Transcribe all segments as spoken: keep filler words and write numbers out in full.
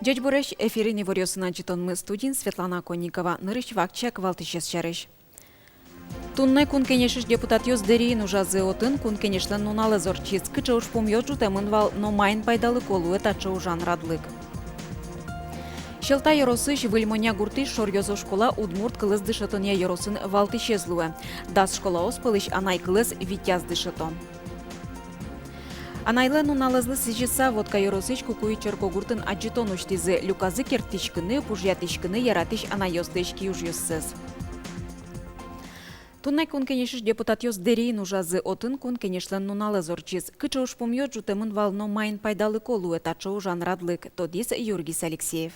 Ӟечбуресь! Эфирын иворъёсын адӟытонмы, студиын Светлана Конникова. Нырысь вакчияк валтӥсез сярысь. Туннэ Кун Кенешысь депутатъёс Дэриын ужазы. Отын Кун Кенешлэн нуналэз ортчиз. Кыӵе ужпумъёс ӝутэмын вал но маин пайдалыко луэ таӵе ужан радлык? Сьӧлта ёросысь Выль Монья гуртысь шоръёзо школа удмурт кылэз дышетонъя ёросын валтӥсез луэ. Дас школаос пӧлысь анай кылэз витяз дышето. Анайлэн нуналэзлы сӥзьыса, Вотка ёросысь Кукуй черкогуртын адӟытон усьтӥзы. Люказы керттӥськыны, пужъятӥськыны яратӥсь анайёслэсь киужъёссэс. Туннэ Кун Кенешысь депутатъёс Дэриын ужазы. Отын Кун Кенешлэн нуналэз ортчиз. Кыӵе ужпумъёс ӝутэмын вал но маин пайдалыко луэ таӵе ужан радлык, тодӥз Юргис Алексеев.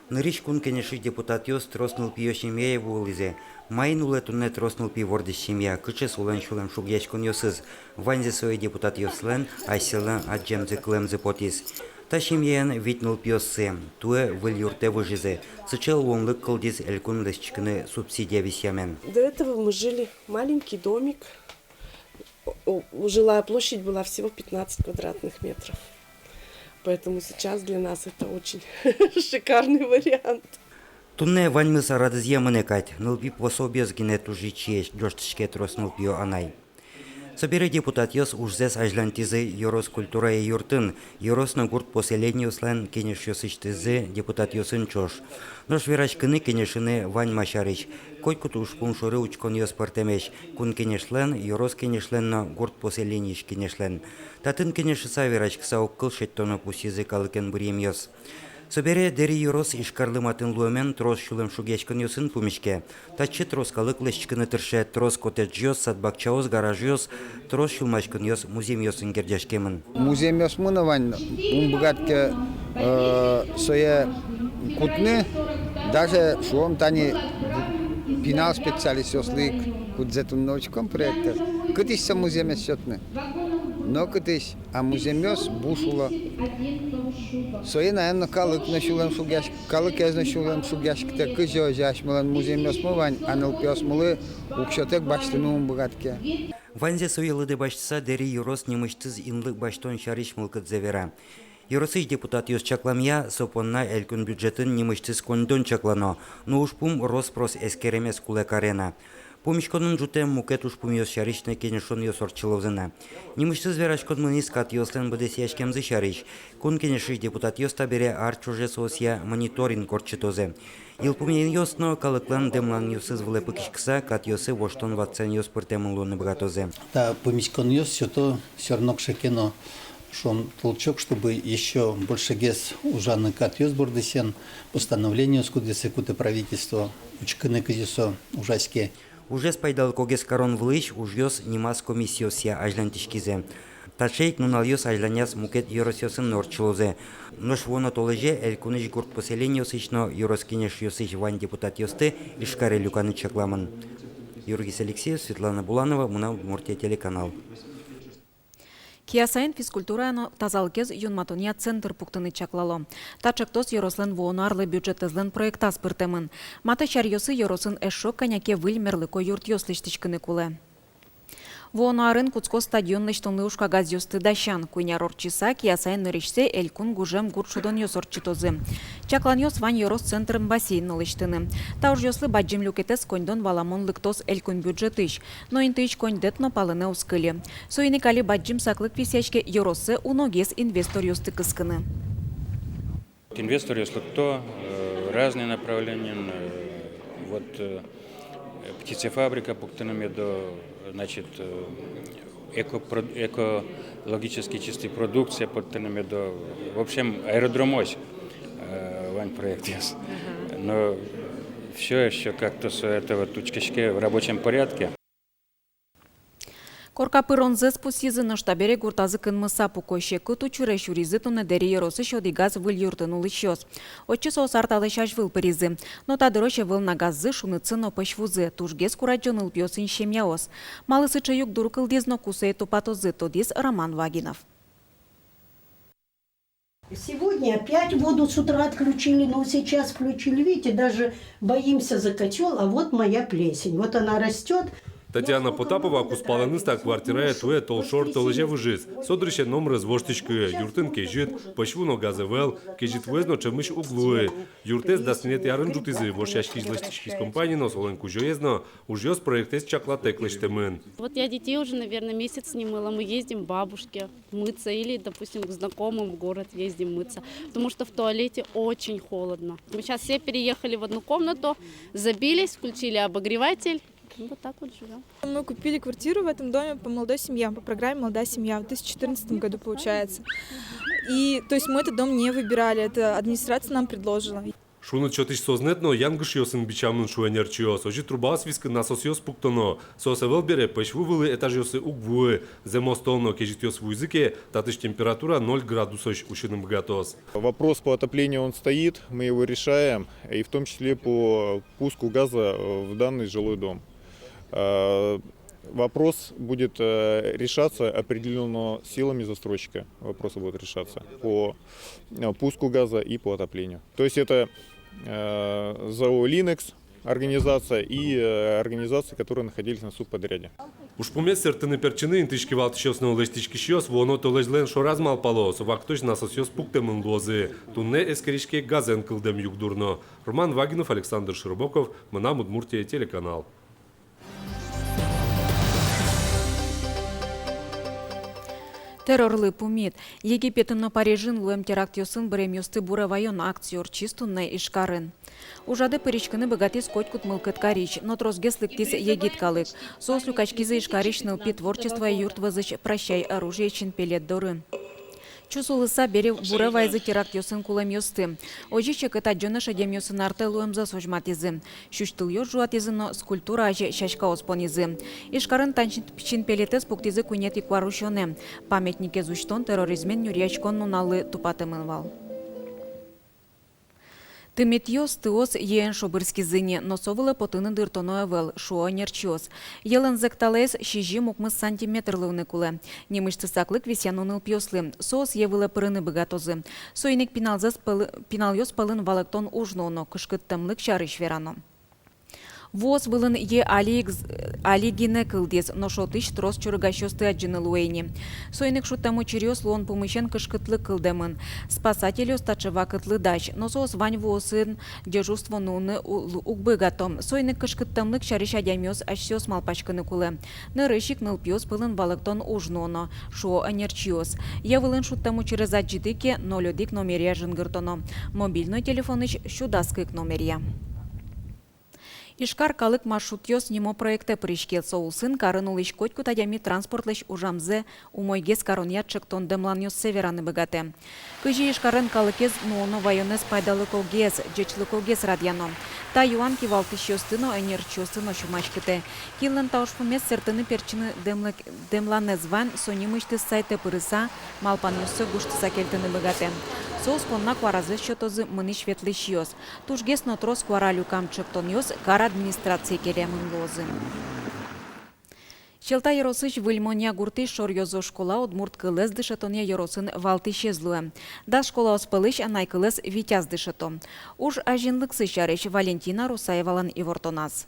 Нырысь Кун Кенешысь депутатъёс трос нылпиё семьяе вуылӥзы. Маин улэ туннэ трос нылпи вордӥсь семья, кыӵе солэн сюлэмшугъяськонъёсыз? Ваньзэ сое депутатъёслэн асьсэлэн адӟемзы-кылэмзы потӥз. Та семьяын вить нылпиоссы. Туэ выль юртэ выжизы. Сыӵе луонлык кылдӥз элькун лэсьтӥськыны субсидия висъямен. До этого мы жили, маленький домик. О, о, жилая площадь была всего пятнадцать квадратных метров. Поэтому сейчас для нас это очень шикарный вариант. Туннэ ваньмыз арадызъя мынэ кадь, нылпи пособиез гинэ туж ичиесь, ӝожтӥське трос нылпиё анай. Собере депутатъёс ужзэс азьлантӥзы ёрос культурая юртын. Ёрос но гурт поселениослэн кенешъёсысьтызы депутатъёсын ӵош. Нош вераськыны, кенешыны вань ма сярысь. Котькуд ужпум шоры учконъёс пӧртэмесь: Кун Кенешлэн, Ёрос Кенешлэн но гурт поселениысь кенешлэн. Татын кенешыса, вераськыса огкыл шедьтоно, пусйизы калыкен быръемъёс. Собере Дэри ёрос Ижкарлы матын луэмен трос сюлэмшугъяськонъёсын пумиське. Татчы трос калык лэсьтӥськыны тырше, трос коттеджъёс, сад-бакчаос, гаражъёс, трос сюлмаськонъёс музъемъёсын герӟаськемын. Музъемъёсмы но вань, ум быгатӥське, э, сое кутыны, даже, шуом, тани пинал специалистъёслы ик, кудзэ туннэ учком проектэз. Кытысь со музъемез сётыны? Но кытысь? А музъемъёс буш уло. Сое, наверно, калык но сюлэмшугъясь-, калыкез но сюлэмшугъяськытэ, кызьы озьы асьмелэн музъемъёсмы вань, а нылпиосмылы уксётэк басьтыны ум быгатӥське. Ваньзэ сое лыдэ басьтыса, Дэри ёрос нимысьтыз инлык басьтон сярысь мылкыдзэ вера. Ёросысь депутатъёс чакламъя, со понна элькун бюджетын нимысьтыз коньдон чаклано, но ужпум рос-прос эскеремез кулэ каре на. Пумиськонын ӝутэм мукет ужпумъёс сярысь но кенешонъёс ортчылозы на. Нимысьтыз вераськон мынӥз катъёслэн быдэсъяськемзы сярысь. Кун Кенешысь депутатъёс табере ар ӵоже соосъя мониторинг ортчытозы. Йылпумъянъёс но калыклэн дэмланъёсыз вылэ пыкиськыса, катъёсы воштон-ватсанъёс пыртэмын луыны быгатозы. Та пумиськонъёс сёто всё равно кыӵе ке но, шуом, толчок, чтобы ещё большегес ужаны катъёс бордысен, постановлениос, кудъёссэ кутэ правительство, учкыны, кызьы со ужаське. Ужез пайдалыкогес карон вылысь ужъёс нимаз комиссиосъя азьлантӥськизы. Таӵе ик нуналъёс азьланяз мукет ёросъёсын но ортчылозы. Нош вуоно толэзе элькунысь гурт поселениосысь но ёрос кенешъёсысь вань депутатъёсты Ижкаре люканы чакламын. Юргис Алексеев, Светлана Буланова, «Мынам Удмуртие» телеканал. Киясаын физкультурая но тазалыкез юнматонъя центр пуктыны чаклало. Та ӵектос ёрослэн вуоно арлы бюджетэзлэн проектаз пыртэмын. Матысь аръёсы ёросын эшшо кӧня ке выль мерлыко юртъёс лэсьтӥськыны кулэ. Вуоно арын кутско стадион лэсьтонлы ужкагазъёсты дасян. Куинь ар ортчыса, Киясаын нырысьсэ элькун гужем гурт шудонъёс ортчытозы. Чакланъёс вань ёрос центрын бассейн но лэсьтыны. Та ужъёслы бадӟым люкетэз коньдон валамон лыктоз элькун бюджетысь. Но интыысь коньдэт но палэнэ уз кыльы. Соин ик али бадӟым саклык висъяське ёроссэ уногес инвесторъёсты кыскыны. Инвесторъёс лыкто, э, разные направления, э, вот, э, птицефабрика пуктыны медо, значит, э, экопро-, экологически чистый продукция пуктыны медо, в общем, аэродромозь, э, вань проектъёс. Мгм. Но всё ещё как-то со это вот учкиське в рабочем порядке. Корка пыронзэс пусйизы, нош табере гуртазы кынмыса пуко. Секыт учыре сюризы туннэ Дэри ёросысь одӥгаз выль юртын улӥсьёс. Отчы соос ар талэсь азьвыл пыризы. Но та дырозь ӧвӧл на газзы, шунытсы но пӧсь вузы. Тужгес курадӟо нылпиосын семьяос. Малы сыӵе югдур кылдӥз но ку сое тупатозы, тодӥз Роман Вагинов. Сегодня опять воду с утра отключили, но сейчас включили. Видите, даже боимся за котёл, а вот моя плесень. Вот она растёт, Татьяна Потапова кузпалэныз та квартирае туэ толшор толэзе выжиз. Со дырысен номырыз воштӥське, юртын кезьыт, пӧсь ву но газ ӧвӧл, кезьыт вуэз но ӵемысь уг луы. Юртэз дас ньылетӥ арын ӝутӥзы, вошъяськись-лэсьтӥськись компания но солэн кузёез но. Ужъёс проектэз чаклатэк лэсьтэмын. Вот я детей уже, наверное, месяц не мыла. Мы ездим к бабушке мыться или, допустим, к знакомым в город ездим мыться, потому что в туалете очень холодно. Мы сейчас все переехали в одну комнату, забились, включили обогреватель. Ну, вот так вот живём. Мы купили квартиру в этом доме по молодой семье, по программе «Молодая семья» в две тысячи четырнадцатом году, получается. И, то есть, мы этот дом не выбирали, это администрация нам предложила. Шуныт сётӥсь сознэт но янгышъёсын бичамын, шуо ӧнерчиос. Озьы трубаос вискын насосъёс пуктоно. Соос ӧвӧл бере, пӧсь ву вылӥ этажъёсы уг вуы. Зэмос тол но кезьытъёс вуизы ке, татысь температура ноль градусозь усьыны быгатоз. Вопрос по отоплению, он стоит, мы его решаем, и в том числе по пуску газа в данный жилой дом. Э, вопрос будет, э, решаться определённо силами застройщика. Вопросы будут решаться по, э, пуску газа и по отоплению. То есть это, э, зао «Линэкс» организация и, э, организации, которые находились на субподряде. Ужпумез сэрттыны-пертчыны интыысь кивалтӥсьёс но лэсьтӥськисьёс вуоно толэзьлэн шораз малпало, со вакытозь насосъёс пуктэмын луозы. Туннэ эскериське газэн кылдэм югдур но. Роман Вагинов, Александр Широбоков, «Мынам Удмуртие» телеканал. Террорлы пумит. Египетын но Парижын луэм терактъёсын быремъёсты буре ваён акция ортчиз туннэ Ижкарын. Ужрадэ пыриськыны быгатӥз котькуд мылкыд карись, но тросгес лыктӥз егит калык. Соос люкаськизы Ижкарысь нылпи творчество юрт вӧзысь «Прощай, оружие» синпелет доры. Чус улыса бере буре вайизы терактъёсын кулэмъёсты. Озьы секыт адӟонэз адямиосын артэ луэмзэс возьматӥзы. Сюсьтылъёс ӝуатӥзы но скульптура азе сяськаос понӥзы. Ижкарын та син-, синпелетэз пуктӥзы куинетӥ куарусёнэ. Памятникез усьтон терроризмен нюръяськон нуналлы тупатэмын вал. Тыметъёс, тыос йӧэн шобырскизы ни, но со вылэ потыны дыртоно ӧвӧл, шуо ӧнерчиос. Йӧлэн зӧкталаез сизьым-укмыс сантиметр луыны кулэ. Нимысьтыз саклык висъяно нылпиослы, соос йӧ вылэ пырыны быгатозы. Соин ик пиналзэс пӧлы-, пиналъёс пӧлын валэктон уж нуоно, кышкыттэмлык сярысь верано. Вуос вылын йӧ али ик з-, али гинэ кылдӥз, нош отысь трос чорыгасьёсты адӟыны луэ ини. Соин ик шуттэм учыръёс луон пумысен кышкытлык кылдэмын. Спасательёс таӵе вакытлы дась, но соос вань вуосын дежурство нуыны у-, уг быгато. Соин ик кышкыттэмлык сярысь адямиос асьсэос малпаськыны кулэ. Нырысь ик нылпиос пӧлын валэктон уж нуоно, шуо ӧнерчиос. Йӧ вылын шуттэм учырез адӟиды ке, ноль одӥг номеръя жингыртоно. Мобильной телефонысь сю дас кык номеръя. «Ижкар калык маршрутъёс» нимо проектэ пыриське. Со улсын карын улӥсь котькуд адями транспортлэсь ужамзэ умойгес каронъя ӵектон-дэмланъёссэ вераны быгатэ. Кызьы Ижкарын калыкез нуоно ваёнэз пайдалыкогес, ӟечлыкогес радъяно? Та юан кивалтӥсьёсты но, ӧнерчиосты но сюмаськытэ. Кинлэн та ужпумез сэрттыны-пертчыны дэмлык-, дэмланэз вань, со нимысьтыз сайтэ пырыса, малпанъёссэ гожтыса кельтыны быгатэ. Соос понна куаразэс сётозы мынӥсь-ветлӥсьёс. Тужгес но трос куара люкам ӵектонъёс кар администрацие келямын луозы. Сьӧлта ёросысь Выль Монья гуртысь Шоръёзо школа удмурт кылэз дышетонъя ёросын валтӥсез луэ. Дас школаос пӧлысь анай кылэз витяз дышето. Уж азинлыксы сярысь Валентина Русаевалэн ивортоназ.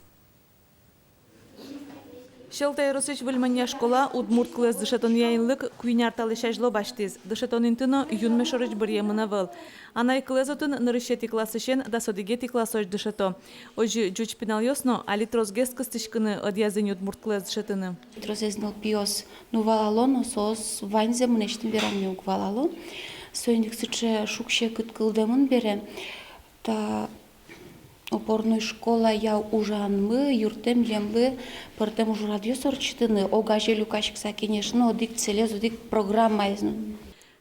Сьӧлта ёросысь Выль Монья школа удмурт кылэз дышетонъя инлык куинь ар талэсь азьло басьтӥз. Дышетон инты но юнме шорысь быръемын ӧвӧл. Анай кылэз отын нырысетӥ классысен дас одӥгетӥ классозь дышето. Озьы ӟуч пиналъёс но али тросгес кыстӥськыны ӧдъязы ни удмурт кылэз дышетыны. Тросэз нылпиос, ну, валало, но соос ваньзэ мынэсьтым вераны уг валало. Соин ик сыӵе шуг-секыт кылдэмын бере, та опорной школая ужанмы юрттэ милемлы пӧртэм ужрадъёс ортчытыны, огазе люкаськыса, конечно, одӥг целез, одӥг программаез но.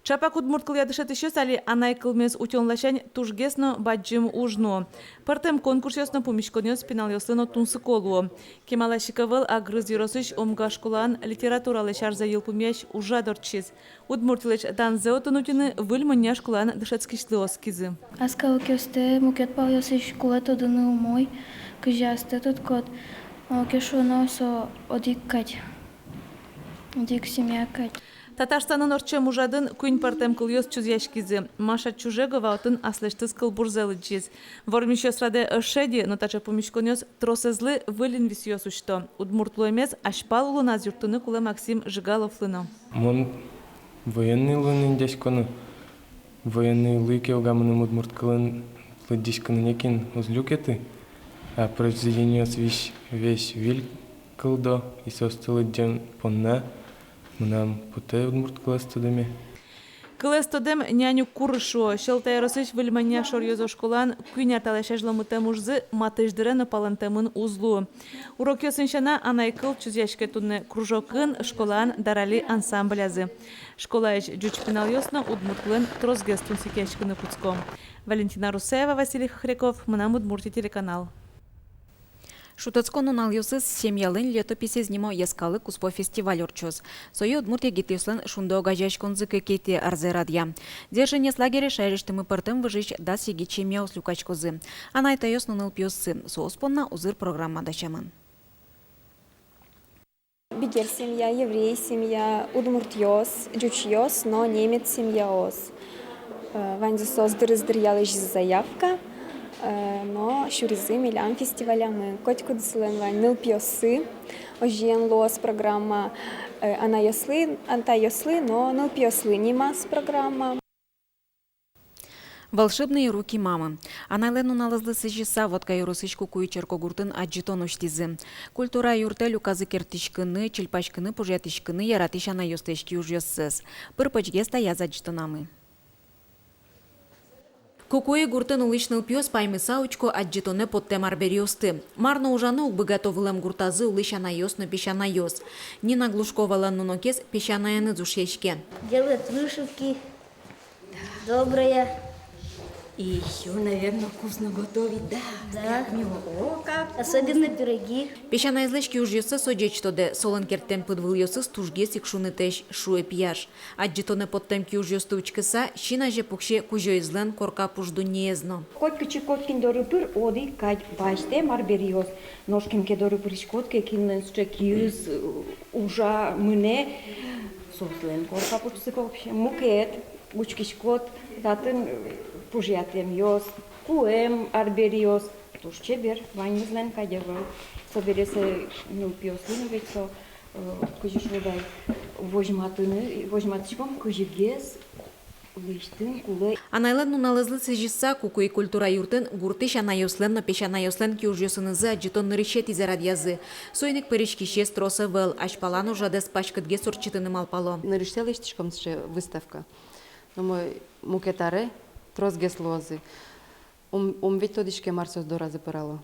Чапак удмурт кылъя дышетӥсьёс али анай кылмес утён ласянь тужгес но бадӟым уж нуо. Пӧртэм конкурсъёс но пумиськонъёс пиналъёслы но тунсыко луо. Кемалась ик ӧвӧл, а Грыз ёросысь Омга школаын литературалэсь арзэ йылпумъясь ужрад ортчиз. Удмуртилэсь данзэ отын утьыны Выль Монья школаын дышетскисьлы оскизы. Ас калыкъёстэ мукет палъёсысь кулэ тодыны умой, кызьы астэ тодӥськод, малы ке шуоно со одӥг кадь, одӥг семья кадь. Татарстанын ортчем ужрадын куинь пӧртэм кылъёс чузъяськизы. Маша Чужегова отын аслэсьтыз кылбурзэ лыдӟиз. Вормисьёс радэ ӧз шеды, но таӵе пумиськонъёс тросэзлы выль инвисъёс усьто. Удмурт луэмез азьпал улоназ юрттыны кулэ Максим Жигаловлы но. Мон военный луыны ни дасясько но, военный луи ке уга, мыным удмурт кылын лыдӟиськыны некин уз люкеты, а произведениос весь, весь выль кылдо, и соосты лыдӟем понна мынам потэ удмурт кылэз тодэме. Кылэз тодэм нянь уг куры, шуо. Сьӧлта ёросысь Выль Манья шоръёзо школаын куинь ар талэсь азьло мытэм ужзы матысь дыре но палэнтэмын уз луы. Урокъёсын сяна, анай кыл чузъяське туннэ кружокын, школаын, «Дарали» ансамблязы. Школаысь ӟуч пиналъёс но удмурт кылын тросгес тунсыкъяськыны кутско. Валентина Русаева, Василий Хохряков, «Мынам Удмуртие» телеканал. Шутэтскон нуналъёсыз «Семьялэн летописез» нимо йӧскалык куспо фестиваль ортчоз. Сое удмурт егитъёслэн «Шунды» огазеяськонзы кыкетӥ арзэ радъя. Дзержинец лагере шаерысьтымы пӧртэм выжысь дас егит семьяос люкаськозы. Анай-атайёс но нылпиоссы. Соос понна узыр программа дасямын. Бигер семья, еврей семья, удмуртъёс, ӟучъёс но немец семьяос. Э, ваньзы соос дырыз дыръя лэзизы заявка, э, но сюризы милям фестивалямы. Котькудӥзлэн вань нылпиоссы, озьыен луоз программа, э, анайёслы, атайёслы но нылпиослы нимаз программа. «Волшебные руки мамы». Анайлэн нуналызлы сӥзьыса, Вотка ёросысь Кукуй черкогуртын адӟытон усьтӥзы. Культура юртэ люказы керттӥськыны, чильпаськыны, пужъятӥськыны яратӥсь анайёслэсь киужъёссэс. Пыр-почгес таяз адӟытонамы. Кукуй гуртын улӥсь нылпиос паймыса учко адӟытонэ поттэм арбериосты. Мар но ужаны уг быгато вылэм гуртазы улӥсь анайёс но песянайёс. Нина Глушковалэн нунокез песянаеныз ушъяське. Делает вышивки. Добрая. И ещё, наверное, вкусно готовить, да? Да. Как мило. О, как особенно вкусно. Пироги. Песянаезлэсь киужъёссэ со ӟеч тодэ, солэн керттэм пыдвылъёсыз тужгес ик шунытэсь, шуэ пияш. Адӟытонэ поттэм киужъёсты учкыса, син азе пуксе кузёезлэн корка пуш дуннеез но. Котькытчы, котькин доры пыр, одӥг кадь басьтэм арбериос. Нош кин ке доры пыриськод ке, кинлэн сыӵе киыз, э, ужа, мынэ, соослэн корка пушсы вообще мукет. Учкиськод, татын, э, пужъятэмъёс, куэм арбериос, туж чебер, ваньмызлэн кадь ӧвӧл. Собере сое нылпиослы но ведь со, э, кызьы шуод ай, возьматыны, возьматӥськом, кызьы гес лэсьтыны кулэ. Анайлэн нуналызлы сӥзьыса, Кукуй культура юртын гуртысь анайёслэн но песянайёслэн киужъёсынызы адӟытон нырысетӥзэ радъязы. Соин ик пыриськисез трос ӧвӧл, азьпалан ужрадэз паськытгес ортчытыны малпало. Нырысьсэ лэсьтӥськом сыӵе выставка. Но мой мукет аре тросгес луозы. Ум, ум ведь тодӥське, мар соос доразы пырало.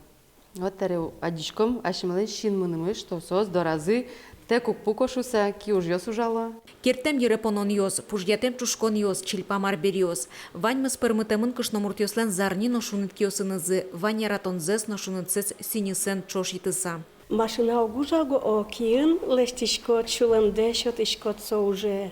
Вот таре адӟиськом, асьмелэн синмынымы, что соос доразы тэк уг пуко шуыса киужъёс ужало. Керттэм йыре пононъёс, пужъятэм ӵушконъёс, чильпам арбериос. Ваньмыз пӧрмытэмын кышномуртъёслэн зарни но шуныт киосынызы, вань яратонзэс но шунытсэс сӥньысэн ӵош итыса. Машина уг ужа уго, киын лэсьтӥськод, сюлэмдэ сётӥськод со уже.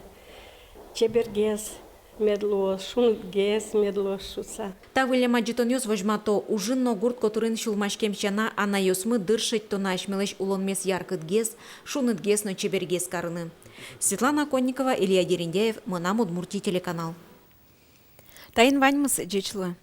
Чебергес мед луоз, шунытгес мед луоз шуыса. Та выллем адӟытонъёс возьмато: ужын но гурт котырын сюлмаськем сяна, анайёсмы дыр шедьтоно асьмелэсь улонмес яркытгес, шунытгес но чебергес карыны. Светлана Оконникова, Илья Дерендяев, «Мынам Удмуртие» телеканал. Таин ваньмыз, ӟеч луэ.